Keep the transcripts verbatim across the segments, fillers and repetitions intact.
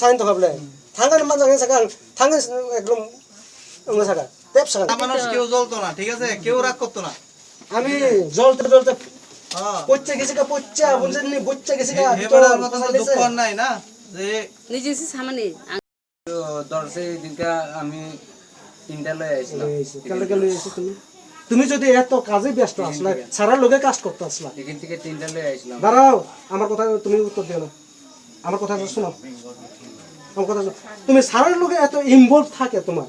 Sign তো ভাবলে। থাঙ্গানি মাঝে গেছে কারণ থাঙ্গানি একদম অন্য জায়গা। টেপ সাকা। আমার মানুষ কেউ জ্বলতো না, ঠিক আছে? কেউ রাগ করতো না। আমি জ্বলতে জ্বলতে হ্যাঁ। পড়ছে গেছে কা পড়ছে, বুঝছেন নি? পড়ছে গেছে কা, হে, তো হেবাটার মতো তো বুঝাইলে দুঃখ সে? আর নাই না, যে নিজে সে সামনে। তো দর্শে দিনটা আমি তিনটা লয়ে আইছিলাম। লয়ে আইছো। কালকে লয়ে আইছো তুমি? তুমি যদি এত কাজে ব্যস্ত আসলে, স্যারের লগে কাজ করতে আসলে। এখান থেকে তিনটা লয়ে আইছিলাম। দাঁড়াও, আমার কথা তুমি উত্তর দিও না। আমার কথা শোনো। আমার কথা শোনো। তুমি স্যারের লগে এত ইনভলভ থাকে তোমার।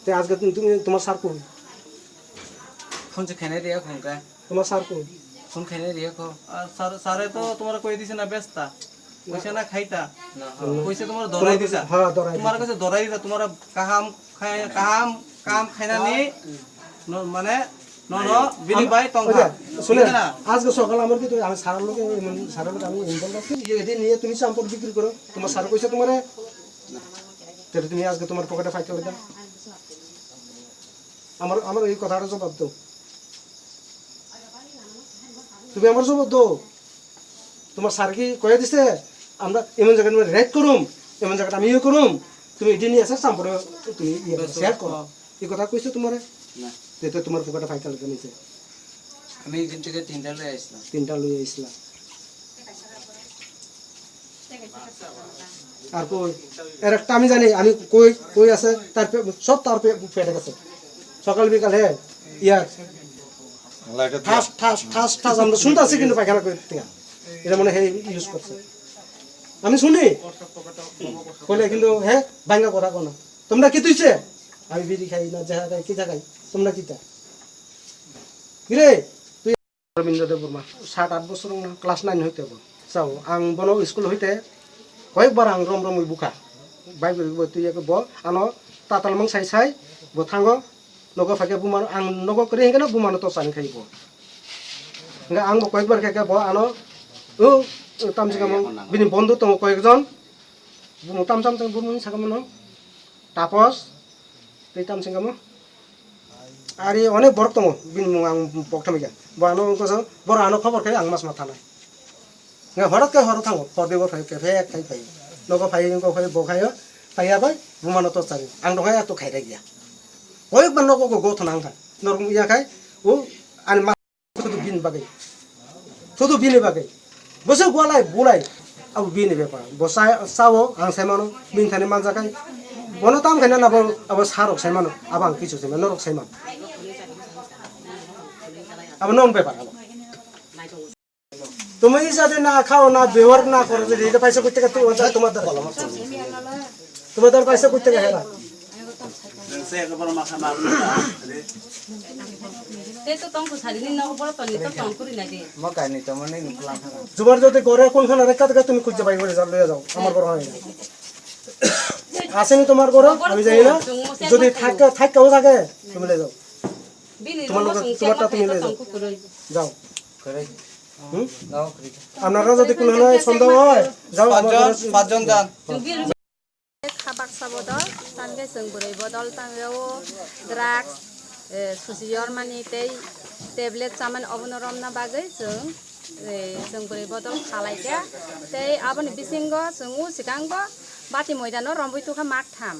তে আজকে তুমি, তুমি, তোমার স্যার কই? ফোন সে খেনে দিয়া ফোন কা। তোমার স্যার কই? ফোন খেনে দিয়া কো। আর স্যার, স্যারে তো তোমার কই দিছে না ব্যস্তা। কইছে না খাইতা। না, হ্যাঁ। কইছে তোমার তোমার দরাই কাছে, দিতা। হ্যাঁ, দরাই তোমার দিতা। কাছে দরাই দিতা, তোমার কাহাম খাই, কাহাম, কাম খাইনা নি, ন-, মানে, ন-, ন, আইও। বিনি ভাই আম-, তংখা। ওই যে, শুনে, ঠিক আছে না? আজকে সকালে আমার কি তো, আমি স্যারের লোকে, মানে, স্যারের লোকে আমি ইনভলভ আছি। ইয়ে, এটি নিয়ে তুমি চাম্পর বিক্রি করো। তোমার স্যার কইছে তোমারে? না। তাহলে তুমি আজকে তোমার পকেটে ফাইট করে দাও। আমার, আমার এই কথাটা জবাব দাও। তুমি আমার জবাব দাও। তোমার স্যার কি কয়ে দিছে? আমরা এমন জায়গায় আমরা রেড করুম, এমন জায়গায় আমি ইয়ে করুম। তুমি এটি নিয়ে আসো, চাম্পরে তুমি ইয়ে করো, শেয়ার করো। এই কথা কইছে তোমারে? না। তে তো তোমার পকেটে ফাইভ থাউজেন্ড নিছে। আমি এখান থেকে তিনটা লয়ে আসলাম। তিনটা লয়ে আসলাম। আর কই? এর একটা আমি জানি, আমি কই, কই আছে, তার পে-, সব তার পে-, পেটে গেছে। সকাল বিকাল, হ্যাঁ, ইয়ার। লাইটে ঠাস, ঠাস, ঠাস, ঠাস, আমরা শুনতে আছি কিন্তু পায়খানা করে থেকে। এটা মনে হয় ইউজ করছে। আমি শুনি। কইলে কিন্তু, হ্যাঁ, ভাঙ্গা কথা কোনো। তোমরা কি তুইছে? আমি বিড়ি খাই না, যাহা খাই, কি খাই? তোমরা কিতা? কিরে? Rabindra Debbarma, sat at bochor wng class nine hoite bo. Chao, ang bono school hoite koyekbar ang rom romwi bukha. Bai kwrwi bo twi bo ano tatal mang sai sai bo thango nogo phaikhe bumano ang nogo kwrwi hinkhe no bumano torchani khai bo. Hingkhe ang bo koyekbar khe khe bo ano o tamsika mang bini bondhu tongo koyekjon. Bumung tam tam tang bumung saka mano. Tapos, tei tam singkamo. Ari onek borok tongo, bini mung ang pok thamikha. Bo ano wngkha, boro ano khobor khe ang mas ma thanai. Nga horat khe horo thango, hor de bo phai khe phek khai phai. Nogo phai wngkha phai bo khaio, phai ya bai, bumano to chari. Ang dong ya to khai rek ya. Koyek ban nogo go go thana wngkha. Norok ya khai, o ani ma Sudu bini bagwi. Sudu bini bagwi. Bwswk walai bulai. Abo bini bepar. Bo sa, sao ang sai mano. Bini thani manjakai. Bono tam khaina na bo abo sarok sai mano. Abo ang kichu sai mano. Norok sai mano. Abo nong bepar abo. Tumui jade na khao na bewar na koro jade. Ita paisa kutte ka tu tumar dar. Tumar dar paisa kutte ka hera. Te to tong ko sari ni no boro to ni to tong kuri nai de. Mo kai ni to mo ni ni plan ha. জবর যদি করে কোনখানে রেখা থেকে তুমি খুঁজে বার করে যাও, লয়ে যাও আমার ঘর হয় না। আসেনি তোমার ঘর? আমি জানি না। যদি থাকে, থাকতেও থাকে, তুমি লয়ে যাও। Bini তোমার no লোকের, sung তোমারটা তুমি leo যাও। Tong kuri. যাও। Kore. হুম? Dao kore. আপনারা যদি কোনো হয় সন্দেহ হয়, যাও আমার ঘরে। Paanch jon, paanch jon jan. Kha baksa bodol, tangkhe chwng bwrwi bodol, tangkhe o drugs, eh, susi yormani tei tablet chamani obono romna bagwi chwng, eh, chwng bwrwi bodol khalai kha. Tei aboni bisingo chwng o swkango bati moidano romwi tukha mak tham.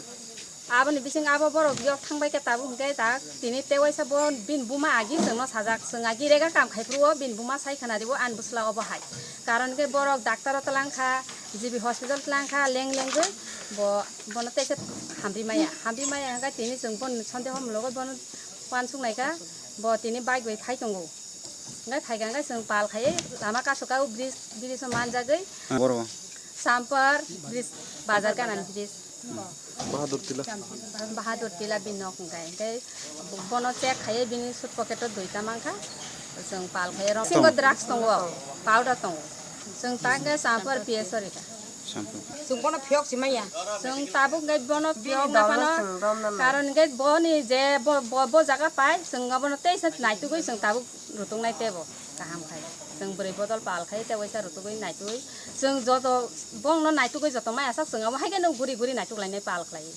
Aboni bising abo borok yok thangbai khe tabuk hwnkhe tak tini tei waisa bo bini buma agi chwngno sajak, chwng agi rega kam khai phuru o bini buma sai khna di o ani bwsla obo hai. Karon khe borok doctor o twlang kha, G B hospital twlang kha leng lengwi bo, bono teisa hamri maya. Hamri maya hwnkhe tini chwng bono sonde hom logo bono uansuk nai kha, bo tini bike bai phai tongo. Hwnkhe phai kha hwnkhe chwng pal khai lama kasu ka o bridge, bridge o manjagwi. Boro. Sampar bridge, bazar ganan bridge. Bahadur Tila. Bahadur Tila bini nok hwnkhe. Hwnkhe bono check khaiwi bini suit pocket o duita mankha. Chwng pal khaiwi rw. Bisingo drugs tongo, powder tongo. Chwng ta hwnkhe Sampar P S o rikha. Sampar. Chwng bono phiyok si manya. Chwng tabuk hwnkhe bono phiyok na phano. Karon hwnkhe boni je bo, bo, bo jaga pai, chwng abono teisa naitugwi chwng tabuk rutuknai tebo. Kaham khai. Chwng bwrwi bodol pal khai tei waisa rutugwi naitugwi. Chwng joto bongno naitugwi joto maya sak chwng abo hai kheno guri guri naituklainai pal khlaiwi.